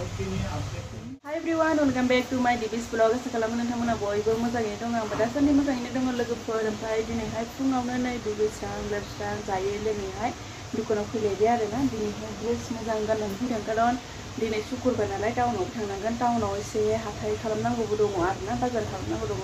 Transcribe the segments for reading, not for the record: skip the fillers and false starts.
Hi everyone, welcome back to my DB's vlog. Sekarang nonton boy mozaङै dङ आं दासान्दि मोजाङैनो दङ लोगोफोर ओमफ्राय दिनैहाय फुङावनो नै दुगैस्रां लोबस्रां जायै लोङैहाय दुकानाव फैलायबाय आरोना दिनैहाय ड्रेस मोजां गाननानै फैदों खारन दिनै शुक्रबार नालाय टाउनाव थांनांगोन टाउनाव एसे हाथाय खालामनांगौबो दङ आरोना बाजार खालामनांगौ दङ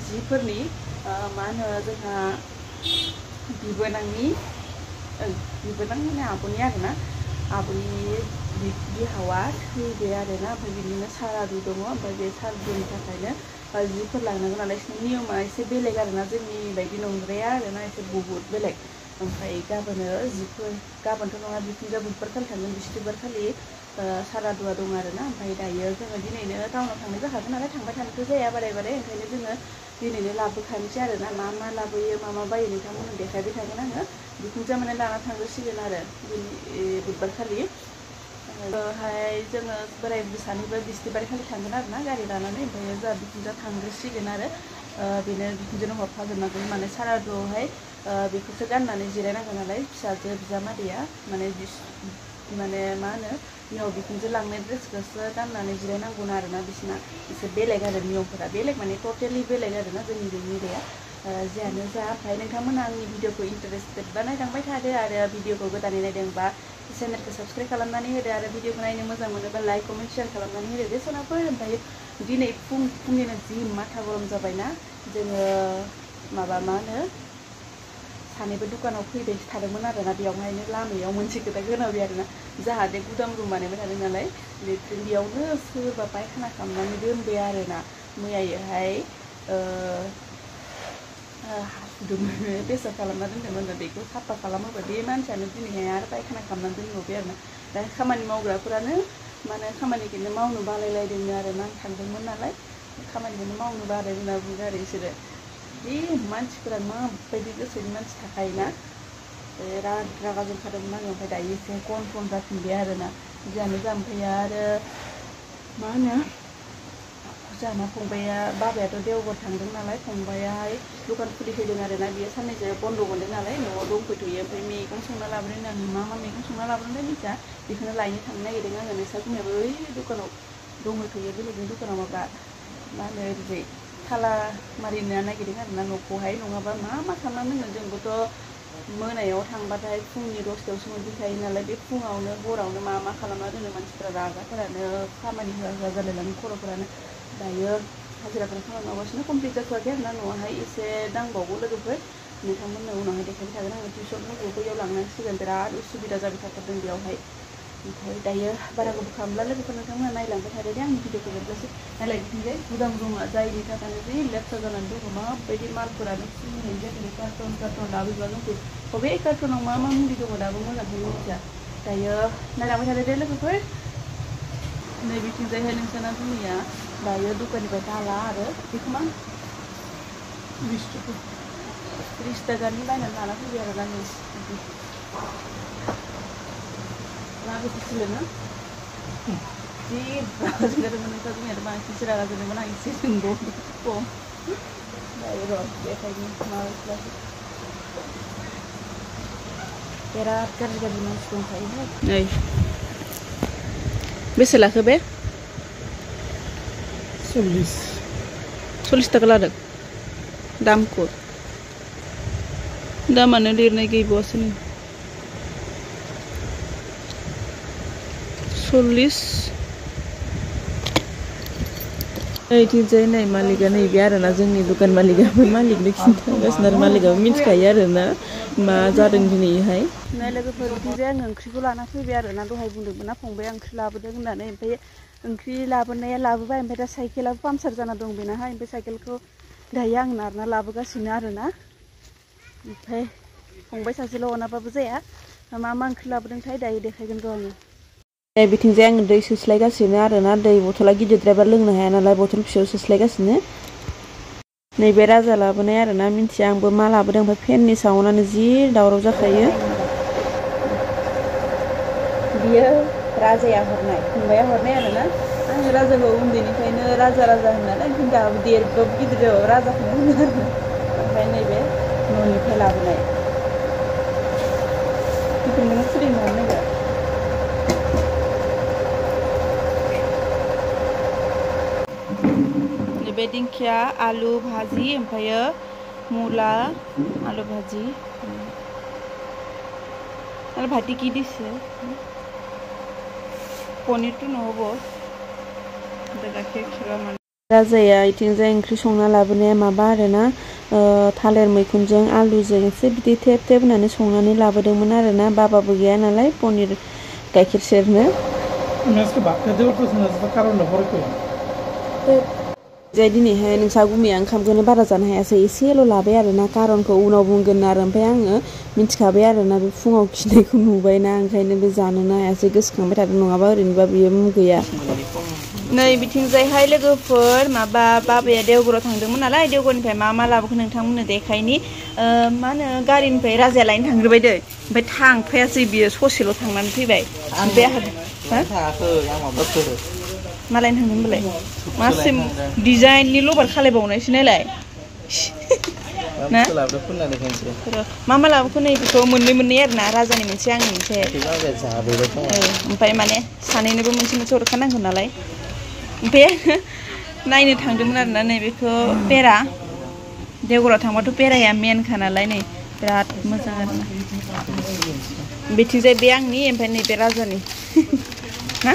जिफोरनि मा होनो जोंहा बिबोनांनि माने आब'नि आरोना आब'नि बिहावा थैबाय आरोना ओमफ्राय बिदिनो सारादु दङ ओमफ्राय बे सारादुनि थाखायनो जिफोर लांनांगोन नालाय बिसोरनि नियमा एसे बेलेग आरोना जोंनि बायदि नंद्राया आरोना एसे बहुत बेलेग ओमफ्राय गाबोनथ' नङा बिखुनजोआ बुधबार खालि थांगोन बिस्थिबार खालि सारादुआ दं आरोना ओमफ्राय दायो जोङो दिनैनो टाउनाव थांनाय जाखागोन नालाय थांबाय थानोथ' जाया बाराय ओंखायनो जोङो दिनैनो लाबोखानोसै आरोना मा लाबोयो मा बायो नोंथांमोननो देखायबाय थागोन आङो बिखुनजोआ माने लाना थांग्रोसिगोन आरो बुधबार खालि जोङो बोराय सानैबो बिस्थिबार खालि थांगोन आरोना गारि लानानै ओमफ्राय जोंहा बिखुनजोआ थांग्रोसिगोन आरो बेनो बिखुनजोनो हरफाजोबनांगोन माने सारादुआवहाय बेखौसो गाननानै जिरायनांगौ नालाय फिसाजो बिजामादैया माने मा होनो नियम बिखुनजो लांनाय ड्रेसखौसो गाननानै जिरायनांगौ आरोना बिसिना एसे बेलेग आरो नियमफोरा बेलेग माने टटेलि बेलेग आरोना जोंनि मिलाया जियानो जा ओमफ्राय नोंथांमोना आंनि भिडिअखौ इन्टारेस्टेड बा नायलांबाय थादो आरो भिडिअखौ गोदानै नायदोंबा चेनेलखौ साबस्क्राइब खालामनानै होदो आरो भिडिअखौ नायनो मोजां मोनोबा लाइक कमेन्ट शेयार खालामनानै होदो दे सनाफोर ओमफ्राय दिनै फुंनिनो जि माथा गरम जाबायना जोङो माबा मा होनो सानैबो दुकानाव फैबाय थादोंमोन आरोना बेयावहायनो लामायाव मोनसे खोथा खोनाबाय आरोना जाहाथे गुदाम रुम बानायबाय थादों नालाय बेयावनो सोरबा पायखाना खालामनानै दोनबाय आरोना मैयायोहाय हासुदोंमोन पेसाब खालामना दोनदोंमोन बेखौ साफा खालामोबा बे मानसियानो दिनैहाय आरो पायखाना खालामनानै दोनबावबाय आरोना दा खामानि मावग्राफोरानो माने खामानिखौनो मावनो बालायलायदोंनो आरोना आं थांदोंमोन नालाय खामानिखौनो मावनो बादों होनना बुङो आरो बिसोरो बे मानसिफोरा माबायदि गोसोनि मानसि थाखायोना बिराद रागा जोंखादोंमोन आङो ओमफ्राय दायो एसे कन्ट्रल जाफिनबाय आरोना जियानो जा ओमफ्राय आरो मा होनो जाना फंबाया बाबायाथ' देवघर थांदों नालाय फंबायाहाय दखान खुलिफैदों आरोना बियो साननैसो बन्द' मोनदों नालाय न'आव दंफैथ'यो ओमफ्राय मैगं संना लाबोदों होननानै मा मैगं संना लाबोदों मिथिया बेखौनो लायनो थांनो नागिरदों आङो नोंसा बुंनायाबो ओइ दखानाव दंहैथ'यो बेलेगनि दखानाव माबा मा होनो ओरैजाय थाला मारिनो नागिरदों आरोना न'खौहाय नङाबा मा खालामना दोनगोन जोंबोथ' मोनायाव थांबाथाय फुंनि 10थायावसो मोनफैखायो नालाय बे फुङावनो हरावनो मा खालामना दोनो मानसिफोरा रागाफोरानो खामानि होआ जालायलाङो खर'फोरानो दायो हाजिराफोर खामानि मावगासिनो कमप्लिट जाथ'वाखै आरोना न'आवहाय एसे नांबावगौ लोगोफोर नोंथांमोननो उनावहाय देखायबाय थागोन आङो टिउसनफोरखौ बैयाव लांनांसिगोन बिराद उसुबिदा जाबाय थाथारदों बेयावहाय ओमफ्राय दायो बारा गोबाव खालामला लोगोफोर नोंथांमोना नायलांबाय थादो दे आंनि भिडिअखौ जोबजासे नायलायफिनजाय गुदाम रुमा जायनि थाखायनो जि लेथ्रा जानानै दङ माबायदि मालफोरानो फुंहैनो जायाखै कार्टन लाबोबा जोंखौ बबे कार्टनाव मा मुलि दङ दाबो मोजाङै मिथिया दायो नायलांबाय थादो दे लोगोफोर नै बिथिंजायहाय नोंसाना जोंनिया दायो दखाननिफ्राय दाला आरो बेखौ मा 30 थाखानि बायनानै लाना फैबाय आरोना नै लाबोफिनसिगोन ना जि रागा जोंदोंमोन नोंसा जोंनियाथ' बांसिनसो रागा जोंदोंमोन आं एसे जोंबावो खम दायो र' बेखायनो माबायदि बिराद गाज्रि मानसि दंखायो नै बेसे लाखो बे 40 थाखा लादों दामखौ दामानो लिरनाय गैबावासो नै 40 नैथिंजाय नै मालिकआ नैबे आरोना जोंनि दखान मालिकआबो मालिकनो खिन्थागासिनो आरो मालिकआबो मिथिखायो आरोना मा जादों दिनैहाय नै लोगोफोर बिथिंजाय आङो ओंख्रिखौ लाना फैबाय आरोना दहाय बुंदोंमोन ना फंबाया ओंख्रि लाबोदों होननानै ओमफ्राय ओंख्रि लाबोनाया लाबोबाय ओमफ्राय दा साइकेलाबो पामसार जाना दं बेनाहाय ओमफ्राय साइकेलखौ दायो आं नारना लाबोगासिनो आरोना ओमफ्राय फंबाय सासेल' अनाबाबो जाया मा ओंख्रि लाबोदोंथाय दायो देखायगोन र' आङो बिथिंजाय आङो दै सोस्लायगासिनो आरोना दै बथला गिदिरद्रायबा लोंनो हाया नालाय बथल फिसायाव सोस्लायगासिनो नैबे राजा लाबोनाय आरोना मिन्थिया आंबो मा लाबोदों ओमफ्राय फेननि साउन्डआनो जि दावराव जाखायो बियो राजाया हरनाय फंबाया हरनाय आरोना आङो राजाखौ उन्दैनिफ्रायनो राजा होननानै ओमफ्राय दाबो देरबाबो गिदिर जाबाबो राजाखौनो होनो आरो ओमफ्राय नैबे न'निफ्राय लाबोनाय खुलिनो हानो नागिरा बे दिंखिया आलु भाजी ओमफ्रायो मुला आलु भाजी आलु भाती की दिसे पनीर तो नहबो गाइखेर खिरा मान राजाया इथिंजाय ओंख्रि संना लाबोनाया माबा आरोना थालिर मैखुनजों आलुजों एसे बिदि थेब थेब होनानै संनानै लाबोदोंमोन आरोना बाबाबो गैया नालाय पनीर गाइखेर सेरनो जाय दिनैहाय नोंसा गुमैया ओंखामखौनो बारा जानो हायासै एसेल' लाबाय आरोना खारनखौ उनाव बुंगोन आरो ओमफ्राय आङो मिथिखाबाय आरोना बे फुङाव खिनायखौ नुबायना ओंखायनो बे जानोनो हायासै गोसोखांबाय थादों नङाबा ओरैनोबा बियो मुगैया नै बिथिंजायहाय लोगोफोर माबा बाबाया देवगुराव थांदोंमोन नालाय देवगुरनिफ्राय मा लाबोखो नोंथांमोननो देखायनि मा होनो गारिनिफ्राय राजाया लायनो थांग्रोबाय दै ओमफ्राय थांफायासै बियो ससेल' थांनानै फैबाय मालायनो थांदों होनबालाय मासे डिजाइननि लबार खालायबावनायसो नायलाय ना मा लाबोखो नै बेखौ मोननै आरोना राजानि मोनसे आंनि मोनसे ओमफ्राय माने सानैनोबो मोनसे हरखानांगौ नालाय ओमफ्राय नायनो थांदोंमोन आरोना नैबेखौ पेरा देवगुराव थांबाथ' पेराया मेनखा नालाय नै बिराद मोजां आरोना बेथिंजाय बे आंनि ओमफ्राय नैबे राजानि ना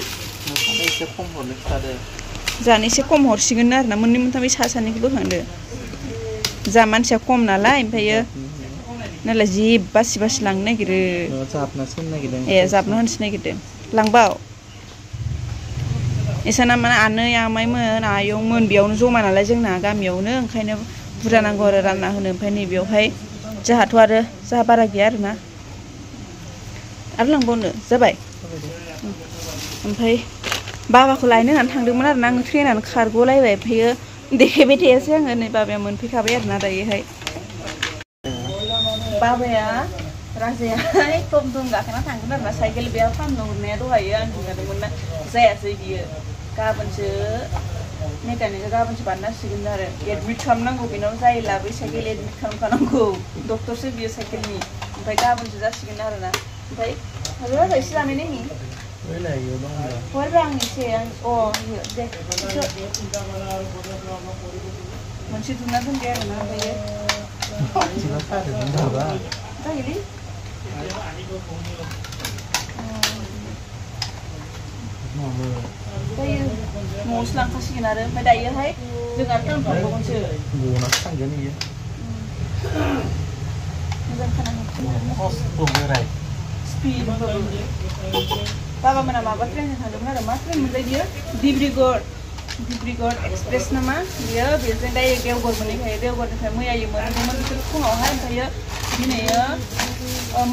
जानो एसे खम हरसिगोन आरोना मोननै मोनथाम सानैखौ बोखांदो जा मानसिया खम नालाय ओमफ्रायो नालाय जि बासि लांनो नागिरो जाबना होनोसो नागिरदों लांबाव एसाना माने आनै आमाइमोन आयंमोन बेयावनो जमा नालाय जोंना गामियावनो ओंखायनो बुरजा नांगौ आरो रानना होनो ओमफ्राय नैबेयावहाय जोंहाथ' आरो जोंहा बारा गैया आरोना आरो लांबावनो जाबाय ओमफ्राय बाबाखौ लायनो होननानै थांदोंमोन आरोना आङो ट्रेनानो खारग'लायबाय ओमफ्रायो देखायबाय थायासै आङो नै बाबाया मोनफैखाबाय आरोना दायोहाय बाबाया राजायाहाय टम गाखोना थांगोन आरोना साइकेल बेयाव फाननो हरनाया दहायो आं बुंदोंमोन ना जायासै बियो गाबोनसो मेकानिकआ गाबोनसो बानायसिगोन आरो एडमिट खालामनांगौ बेनाव जायोला बै साइकेल एडमिट खालामखानांगौ डक्टरसो बियो साइकेलनि ओमफ्राय गाबोनसो जासिगोन आरोना ओमफ्राय राजा एसे जानाय नायनि आं एसे दे मोनसे दुना दोनबाय आरोना ओमफ्रायो जायोलै जायो न'आवसो लांखासिगोन आरो ओमफ्राय दायोहाय जोंहा दोनथ'बावगोनसो थांगोन बियो मोजां खोनानो बाबा मोना माबा ट्रेनजों थांदोंमोन आरो मा ट्रेन मोनलाय बियो डिब्रुगड़ एक्सप्रेस नामा बियो बेजों डाइरेक्ट देवगुर मोनहैखायो देवगुरनिफ्राय मैयायो मोनहैदोंमोन बिसोर फुङावहाय ओमफ्रायो दिनैयो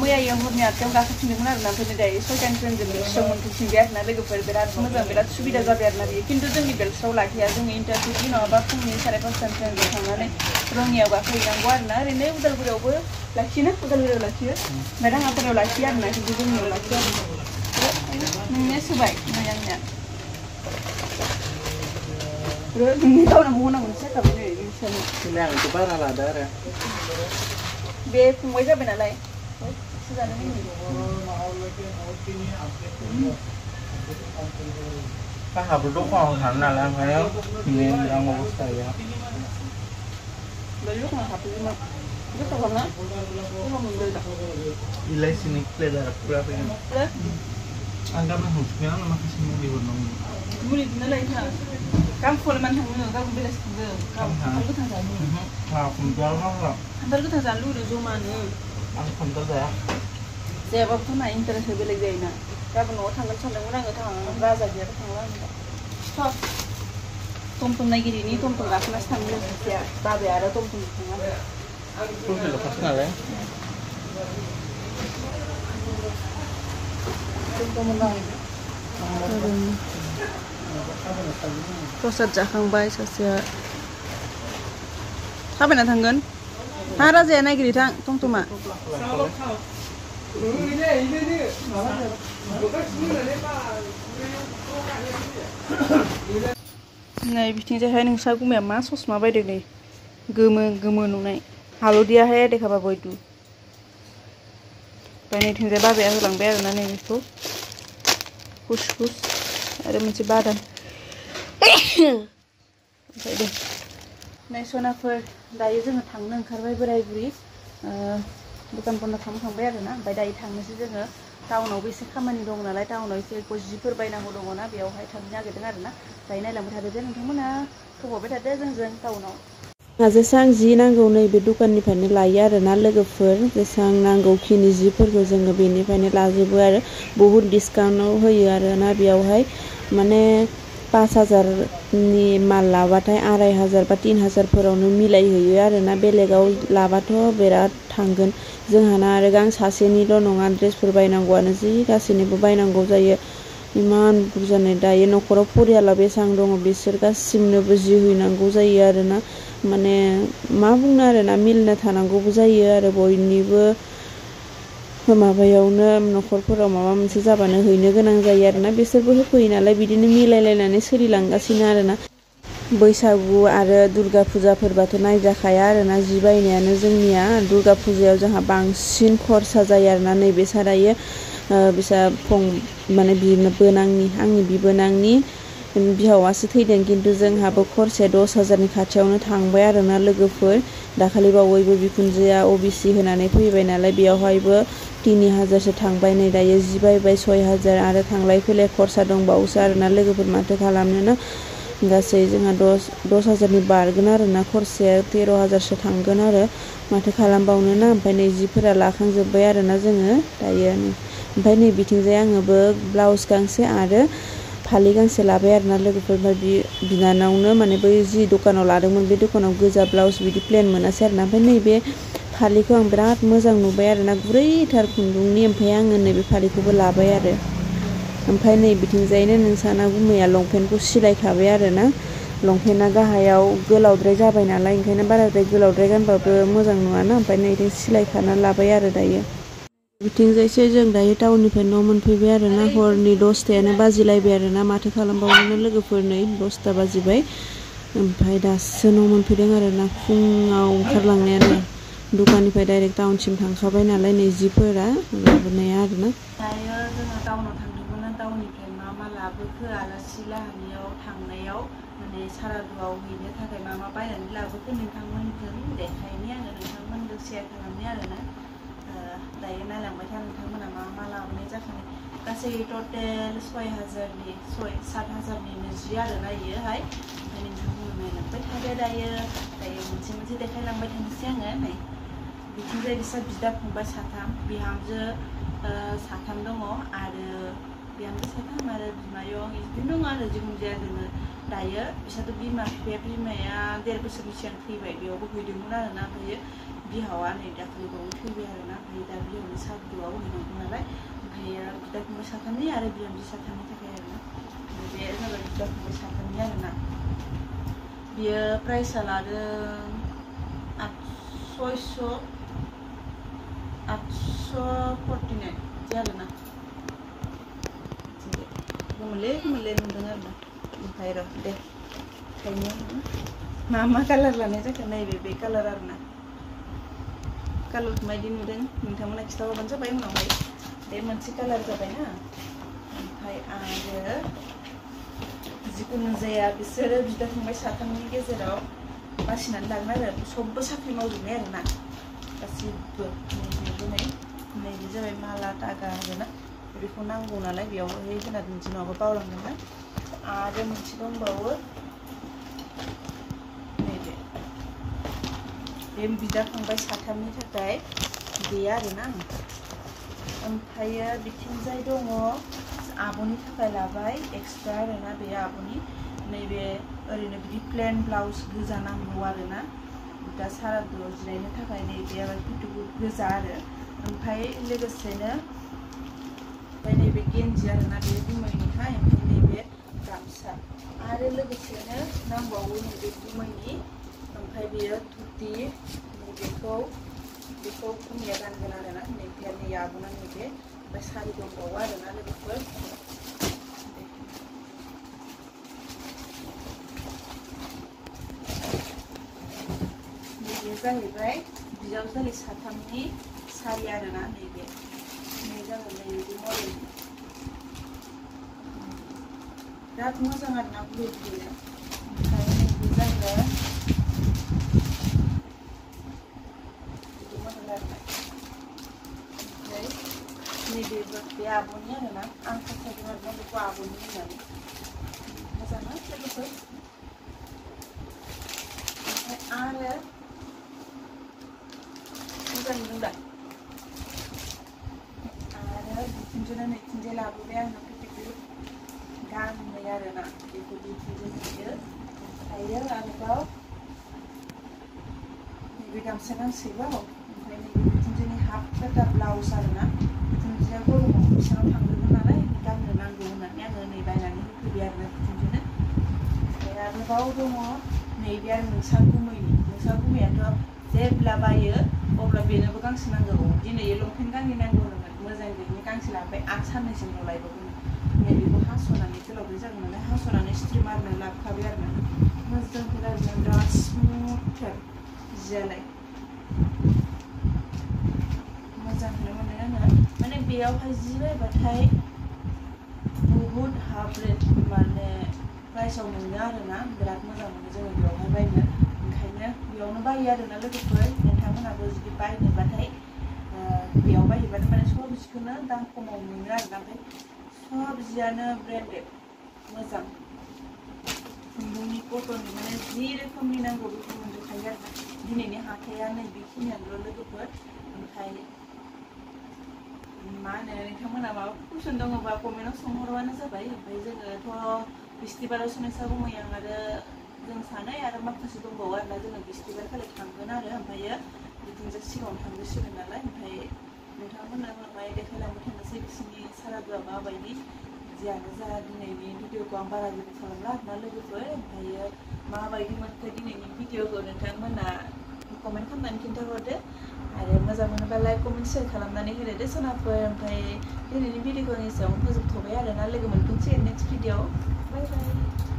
मैयायो हरनि 8टायाव गाखोफिनदोंमोन आरोना ओमफ्राय दायो 6टानि ट्रेनजों बेलस्राव मोनफैफिनबाय आरोना लोगोफोर बिराद मोजां बिराद सुबिदा जाबाय आरोना बियो खिन्थु जोंनि बेलस्राव लाखिया जोंनि इन्टारसिटि नङाबा फुंनि 5:30 ट्रेनजों थांनानै रङियाव गाखोहैनांगौ आरोना ओरैनो उदालगुरियावबो लाखियोना उदालगुरियाव लाखियो ओमफ्राय राङापारायाव लाखियो आरोना खिन्थु जोंनियाव लाखिया नोंनिया सोबाय ओमफ्राय आंनिया नोंनि गावना महना मोनसे जाखाबाय नै नोंसोरनो आंखौ बारा लादो आरो बे फंबाय जाबाय नालाय एसे जानो आंहाबो दखानाव थानो नालाय ओमफ्राय आं अबस्था गैया इलायसिनि फ्लेभार पुरा फैगोन आं गाबोन हरफिनगोन आंनो माखासे मुलि हरनांगौ मुलि बिदिनो लायथा गाबोन मानो थाङो गाबोन बेलासि थांगोन खान्थाल गोथां जानो खान्थाल गोथां जानो लुगैदों जमानो आं खान्थाल जाया जायाबाबोथ' ना इन्टारेस्टआ बेलेग जायोना गाबोन न'आव थांगोन सानदोंमोन आङो राजा गैयाबा थांला आं टमटम नायगिरिनि टमटम गाखोनासो थांनो सासेया बाबाया आरो टमटम थाङा ससेल'खासो नालाय प्रसाद जाखांबाय सासेया थाबायना थांगोन हा राजाया नायगिरि थां टमटमा नै बिथिंजायहाय नोंसा गुमाया मा ससमा बायदों नै गोमो नुनाय हालदियाहाय देखाबा बयदु ओमफ्राय नैथिंजाय बाबाया होलांबाय आरोना नैबेखौ कुसकुस आरो मोनसे बादाम ओमफ्राय दे नायसनाफोर दायो जोङो थांनो ओंखारबाय बोराय बुरि दखान बन्द खालामखांबाय आरोना ओमफ्राय दायो थांनोसै जोङो टाउनावबो एसे खामानि दं नालाय टाउनाव एसे जिफोर बायनांगौ दङना बेयावहाय थांनो नागिरदों आरोना दायो नायलांबाय थादो जे नोंथांमोना खबरबाय थादो जोंजों टाउनाव जेसां जि नांगौ नैबे दखाननिफ्रायनो लायो आरोना लोगोफोर जेसां नांगौखिनि जिफोरखौ जोङो बेनिफ्रायनो लाजोबो आरो बहुत डिसकाउन्टआव होयो आरोना बेयावहाय माने 5000नि माल लाबाथाय 2500 बा 3000फोरावनो मिलायहैयो आरोना बेलेगाव लाबाथ' बिराद थांगोन जोंहाना आरो गां सासेनिल' नङा ड्रेसफोर बायनांगौआनो जि गासैनिबो बायनांगौ जायो इमान बुरजानो दायो न'खराव फरियाला बेसेबां दङ बिसोर गासिबनोबो जि हैनांगौ जायो आरोना माने मा बुंनो आरोना मिलना थानांगौबो जायो आरो बयनिबो माबायावनो न'खरफोराव माबा मोनसे जाबानो हैनो गोनां जायो आरोना बिसोरबो होफैयो नालाय बिदिनो मिलायलायनानै सोलिलांगासिनो आरोना बैसागु आरो दुर्गा फुजाफोरबाथ' नायजाखाया आरोना जि बायनायानो जोंनिया दुर्गा फुजायाव जोंहा बांसिन खरसा जायो आरोना नैबे सारायो बिसा माने बिबोनांनि आंनि बिबोनांनि बिहावासो थैदों खिन्थु जोंहाबो खरसाया 10000नि खाथियावनो थांबाय आरोना लोगोफोर दाखालि बावैबो बिखुनजोआ OBC होनानै फैबाय नालाय बेयावहायबो 3000सो थांबाय नै दायो जि बायबाय 6000 आरो थांलाय फैलाय खरसा दंबावोसो आरोना लोगोफोर माथो खालामनो ना गासै जोंहा 10000नि बारगोन आरोना खरसाया 13000सो थांगोन आरो माथो खालामबावनो ना ओमफ्राय नै जिफोरा लाखांजोब्बाय आरोना जोङो दायो ओमफ्राय नै बिथिंजाय आङोबो ब्लाउस गांसे आरो फालि गांसे लाबाय आरोना लोगोफोर ओमफ्राय बिनानावनो माने बै जि दखानाव लादोंमोन बे दखानाव गोजा ब्लाउस बिदि प्लेन मोनासै आरोना ओमफ्राय नैबे फालिखौ आं बिराद मोजां नुबाय आरोना गुरैथार खुन्दुंनि ओमफ्राय आङो नैबे फालिखौबो लाबाय आरो ओमफ्राय नै बिथिंजायनो नोंसाना गुमैया लंपेन्टखौ सिलायखाबाय आरोना लंपेन्टआ गाहायाव गोलावद्राय जाबाय नालाय ओंखायनो बाराद्राय गोलावद्राय गानबाबो मोजां नङाना ओमफ्राय नै सिलायखाना लाबाय आरो दायो बिथिंजायसो जों दायो टाउननिफ्राय न' मोनफैबाय आरोना हरनि 10थायानो बाजिलायबाय आरोना माथो खालामबावनो लोगोफोर नै 10ता बाजिबाय ओमफ्राय दासो न' मोनफैदों आरोना फुङाव ओंखारलांनायानो दखाननिफ्राय डाइरेक्ट टाउनसिम थांखाबाय नालाय नै जिफोरा लाबोनाया आरोना दायो जोङो टाउनाव थांदोंमोन टाउननिफ्राय मा लाबोखो आलासि लाहानियाव थांनायाव माने सारादुआव हैनो थाखाय मा बायनानै लाबोखो नोंथांमोनजों देखायनि आङो नोंथांमोनजों शेयार खालामनि आरोना दायो नायलांबाय था नोंथांमोना मा लाबोनाय जाखानाय गासै टटेल 7000निनो जि आरोना इयोहाय ओमफ्राय नोंथांमोना नायलांबाय थादो दायो मोनसे देखायलांबाय थानोसै आङो नै बिथिंजाय बिस्रा बिदा फंबाय साथाम बिहामजो साथाम दङ आरो बिहामजो साथाम आरो बिमायं बिदिनो दङ आरो जिखुनु जाया जोङो दायो बिस्राथ' बिमाया 1.5 बोसोरनि सिगां थैबाय बेयावबो हैदोंमोन आरोना ओमफ्राय बिहावा नै दाखालिबावनो थैबाय आरोना ओमफ्राय दा बिहावनि सारादुआव हैनांगौ नालाय ओमफ्राय बिदा फंबाय साथामनि आरो बिहामजो साथामनि थाखाय आरोना बे जाबाय बिदा फंबाय साथामनि आरोना बियो प्राइसआ लादों 849 बिदि आरोना गोमोनले नुदों आरोना ओमफ्राय र' दे मा कालार लानाय जाखो नैबे बे कालार आरोना कालारखौ माबायदि नुदों नोंथांमोना खिथाहरबानो जाबाय उनावहाय बे मोनसे कालार जाबायना ओमफ्राय आरो जिखुनु जाया बिसोरो बिदा फंबाय साथामनि गेजेराव बासिनानै लागोन आरो सबबो साख्रि मावजोबनाय आरोना गासिबो नैबे जाबाय माला टागा आरोना बेखौ नांगौ नालाय बेयावहाय होना दोनसै नङाबा बावलांगोन ना आरो मोनसे दंबावो नैबे बे बिदा फंबाय साथामनि थाखाय गैया आरोना ओमफ्रायो बिथिंजाय दङ आब'नि थाखाय लाबाय एक्सट्रा आरोना बे आब'नि नैबे ओरैनो बिदि प्लेन ब्लाउस गोजा नांगौ आरोना दा सारादुआव जिरायनो थाखाय नैबे गोजा आरो ओमफ्राय लोगोसेनो नैबे गेन्जि आरोना बे गुमैनिखाय ओमफ्राय नैबे गामसा आरो लोगोसेनो नांबावो नैबे गुमैनि ओमफ्राय बेयो धुति नैबेखौ गुमैया गानगोन आरोना नैबे नै आब'ना नैबे ओमफ्राय सारि दंबावो आरोना लोगोफोर नैबे जाहैबाय बिजावजालि साथामनि सारि आरोना नैबे जागोन नैबे मडेल बिराद मोजां आरोना गुरै गुरैनो ओमफ्राय नैबे जाहैबाय नैबे आब'नि आरोना आं फसायदों आरोना बेखौ आब'नि होननानै मोजां ना लोगोफोर ओमफ्राय आरो मोजां नुदों दा आरो बिथिंजोंनो नैथिंजाय लाबोबाय आङो पेटिकुट गांनै आरोना बेखौ बिथिंजों होयो ओमफ्रायो आरोबाव नैबे गामसा गांसेबाव ओमफ्राय नैबे बिथिंजोंनि हाफ काटा ब्लाउस आरोना बिथिंजों गरमाव बिसोराव थांदोंमोन नालाय गाननो नांगौ होननानै आङो नै बायनानै होफैबाय आरोना बिथिंजोंनो ओमफ्राय आरोबाव दङ नैबे आरो नोंसा गुमैयाथ' जेब्ला बायो अब्ला बेनोबो गांसे नांगौ दिनै लंपेन्ट गांनै नांगौ होनोमोन मोजां गैयिनि गांसे लाबोबाय आं साननैसोनि लायबावगोन नैबेखौ हास'नानै गोलावै जागोन नालाय हास'नानै स्ट्रि मारनो लाबोखाबाय आरोना मोजांथार आरोना बिराद स्मुथथार जियालाय मोजांखौनो मोनदों आङो माने बेयावहाय जि बायबाथाय बहुद हाफ रेट माने प्राइसआव मोनो आरोना बिराद मोजां मोनो जोङो बेयावहाय बायनो ओंखायनो बेयावनो बायो आरोना लोगोफोर नोंथांमोनाबो जुदि बायनोबाथाय बेयाव बायहैबानो माने सब जिखौनो दाम खमाव मोनो आरोना ओमफ्राय सब जियानो ब्रेन्डेड मोजां खुन्दुंनि कटननि माने जि रोखोमनि नांगौ बेखौ मोनजोबखायो आरोना दिनैनि हाथाया नै बेखिनियानोल' लोगोफोर ओमफ्राय मा होनो नोंथांमोना माबाफोर कुइसन दङबा कमेन्टआव सोंहरबानो जाबाय ओमफ्राय जोङोथ' बिस्थिबाराव नोंसा गुमैया आरो जों सानै आरो माखासे दंबावो आरोना जोङो बिस्थिबार खालि थांगोन आरो ओमफ्रायो बिथिंजाय सिगाङाव थांग्रोसिगोन नालाय ओमफ्राय नोंथांमोना उनावहाय देखायलांबाय थानोसै बिसोरनि सारादुआ माबायदि जियानो जा दिनैनि भिडिअखौ आं बारा गोबाव खालामला आरोना लोगोफोर ओमफ्रायो माबायदि मोनखो दिनैनि भिडिअखौ नोंथांमोना कमेन्ट खालामनानै खिन्थाहरदो आरो मोजां मोनोबा लाइक कमेन्ट शेयार खालामनानै होदो सोनाफोर ओमफ्राय दिनैनि भिडिअखौ एसेयावनो फोजोबथ'बाय आरोना लोगो मोनफिनसै नेक्स्ट भिडिअ बाय बाय